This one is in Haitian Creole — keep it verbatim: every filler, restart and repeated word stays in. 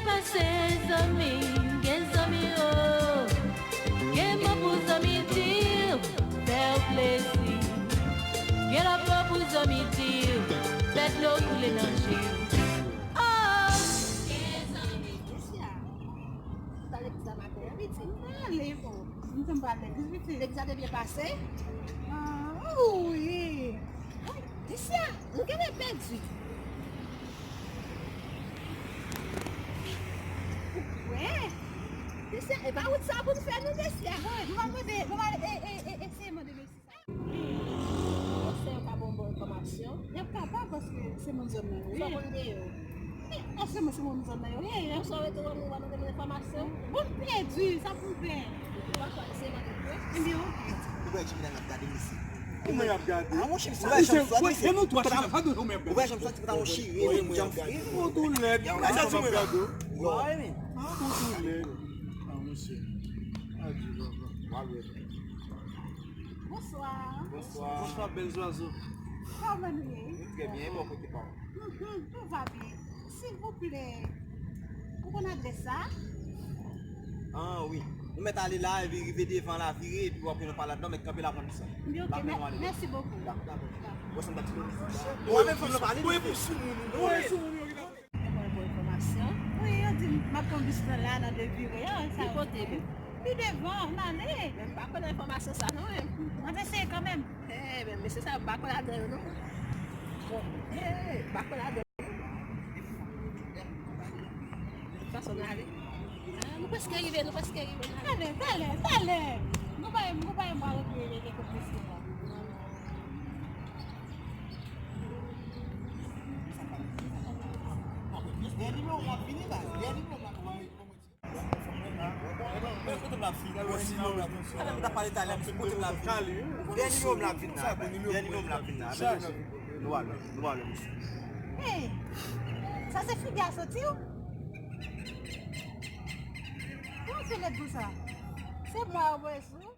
Pase zanmi, gen zanmi o. Gen mo pou zanmi di w, fè w plezi. Gen lòt mo pou zanmi di w, fè dlo koule nan je w. Oh! Gen zanmi. Mesye, ou t al legliz la maten an, pitit? M t ale, o. M t al legliz, pitit. Legliz la te byen pase? Ah, wi. Wi, Tesya, nou genlè pèdi. Ou kwè? Tesya, e pa wout sa pou n fè non, Tesya. Bon, nou va mande, nou va, e, e, e, eseye mande mesye sa. Konsèy ou ka ban m bon enfòmasyon? Y ap kapab paske se moun zòn nan yo ye. Sa w konn de yo? Men, èske mwen se moun zòn nan yo ye? Konsèy ou rete wè m, ou va mande m enfòmasyon? Bon, m pèdi, sa pou m fè? Ou pa kwè, eseye mande m tou. Ebyen, oke. Ou wè Jimmy la ap gade m isi. Kouman y ap gade? Ah, monchè, sa, ou wè jan m soti, se nou twa chita, sa dwe yon mèb. Ou wè jan m soti, pantalon chire, menm jan m fre. Ou tou lèd, ou wè jan m ap gade w. Ou tou lèd. Ah, monchè. Adye, papa. Bonswa. Bonswa. Bonswa, bèl zwazo. Kòman nou ye? Nou trè byen, e bò kote pa w? Mhm, tout va byen. Silvouplè, ou konn adrès sa? Ah, wi. Nou mèt ale la, epi rive devan la, vire, epi w ap wè nou pa ladan, mèt kanpe la, pran plis la. Byen, oke, mè-, mèsi bokou. Dakò, dakò. Dakò. Bon, se m t ap di nou. Ou wè menm fanm nan pale, misye. Bon, e pou sou moun, non? Wi, sou moun, wi. Mwen ba w enfòmasyon. Wi, yo di m, m ap pran bis lan la nan de vire an, sa. Ki kote, wi? Pi devan, m ale. Men m pa kwè nan enfòmasyon sa non, men. M ap eseye kanmenm. Eh, men mesye sa yo, m pa kwè ladan yo non. Bon, eh, m pa kwè ladan yo. Fason n ale. Ah, nou prèske rive, nou prèske rive. Talè, talè, talè. Nou pa, nou pa, m pa retire kèk mesye la. Dèyè nimewo m ap vini la. Dèyè nimewo m ap vini. Kote m ap vin? Kote m ap vin? Kote m ap vin? Dèyè nimewo m ap vin la. Dèyè nimewo m ap vin la. Nou ale, nou ale, mesye. Hey, sa se figi a soti w? Kòman se lèd pou sa? Se mwen anvoye sou.